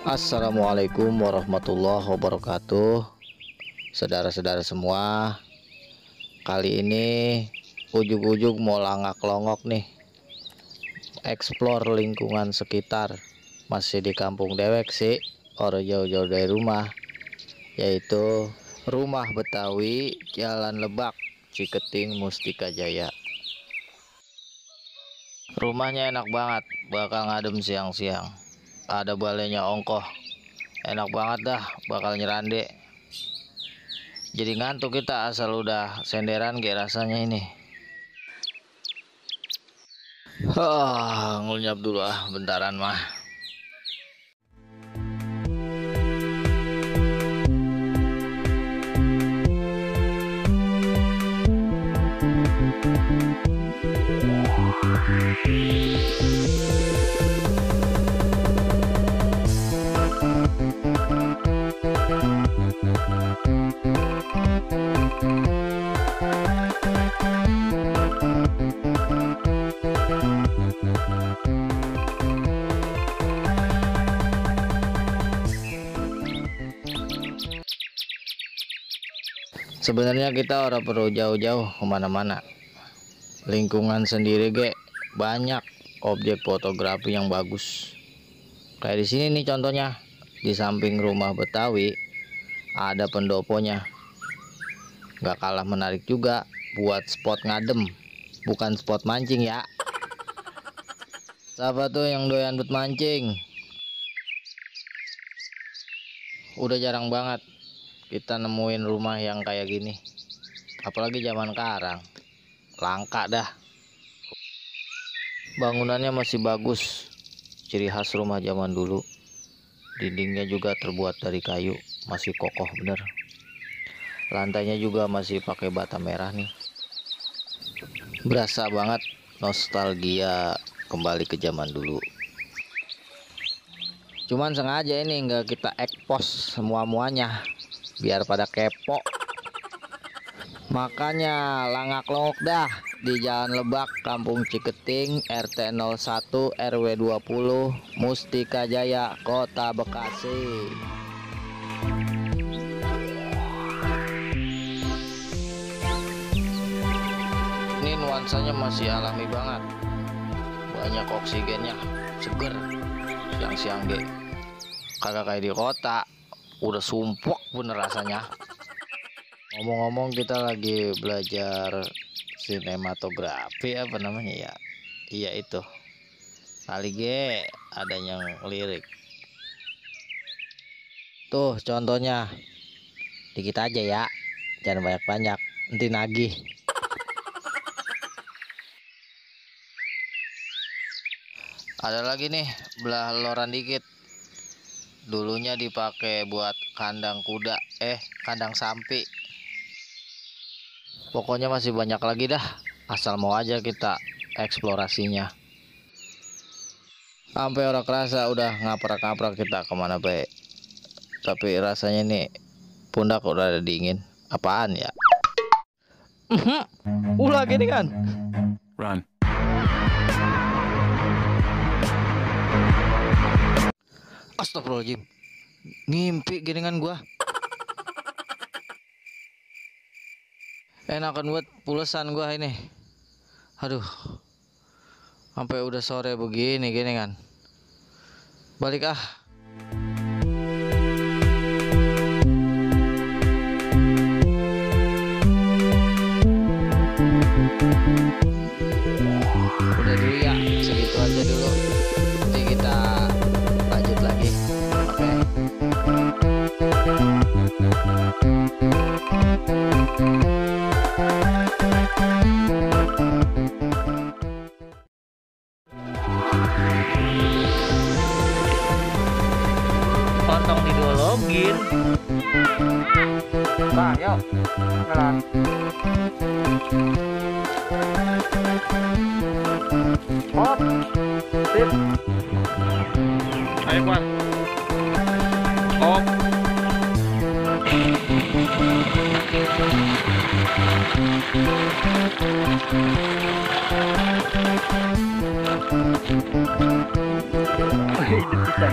Assalamualaikum warahmatullahi wabarakatuh. Saudara-saudara semua, kali ini ujug-ujug mau langak-longok nih, explore lingkungan sekitar. Masih di kampung dewek sih, orang jauh-jauh dari rumah, yaitu rumah Betawi, Jalan Lebak, Ciketing, Mustika Jaya. Rumahnya enak banget, bakal ngadem siang-siang. Ada balainya ongkoh, enak banget dah, bakal nyerande. Jadi ngantuk kita asal udah senderan kayak rasanya ini. Ngunyap dulu bentaran mah. Sebenarnya kita orang perlu jauh-jauh kemana-mana. Lingkungan sendiri banyak objek fotografi yang bagus. Kayak di sini nih contohnya, di samping rumah Betawi ada pendoponya. Gak kalah menarik juga buat spot ngadem, bukan spot mancing ya. Siapa tuh yang doyan buat mancing? Udah jarang banget kita nemuin rumah yang kayak gini, apalagi zaman sekarang. Langka dah. Bangunannya masih bagus, ciri khas rumah zaman dulu. Dindingnya juga terbuat dari kayu, masih kokoh bener. Lantainya juga masih pakai bata merah nih. Berasa banget nostalgia kembali ke zaman dulu. Cuman sengaja ini nggak kita expose semua-muanya, biar pada kepo. Makanya langak-longok dah di Jalan Lebak, Kampung Ciketing, RT 01 RW 20, Mustika Jaya, Kota Bekasi. Ini nuansanya masih alami banget, banyak oksigennya, seger. Siang-siang kagak kayak di kota, udah sumpuk bener rasanya. Ngomong-ngomong, kita lagi belajar sinematografi, apa namanya ya? Iya itu. Kali ada yang lirik. Tuh contohnya, dikit aja ya, jangan banyak-banyak, nanti nagih. Ada lagi nih, belah loran dikit. Dulunya dipakai buat kandang kuda, kandang sapi. Pokoknya masih banyak lagi dah, asal mau aja kita eksplorasinya. Sampai orang kerasa udah ngaprak-ngaprak kita kemana baik. Tapi rasanya nih pundak udah ada dingin. Apaan ya? Ulah gini kan? Run. Astagfirullahaladzim, ngimpi giringan gua. Enakan buat pulesan gua ini. Aduh, sampai udah sore begini gini kan. Balik udah dulu ya, segitu aja dulu. Nanti kita lanjut lagi. Oke. diologin. Bang, yuk. Jalan. Hop. Sip. Ayo Pak. Hop. Hidup kita.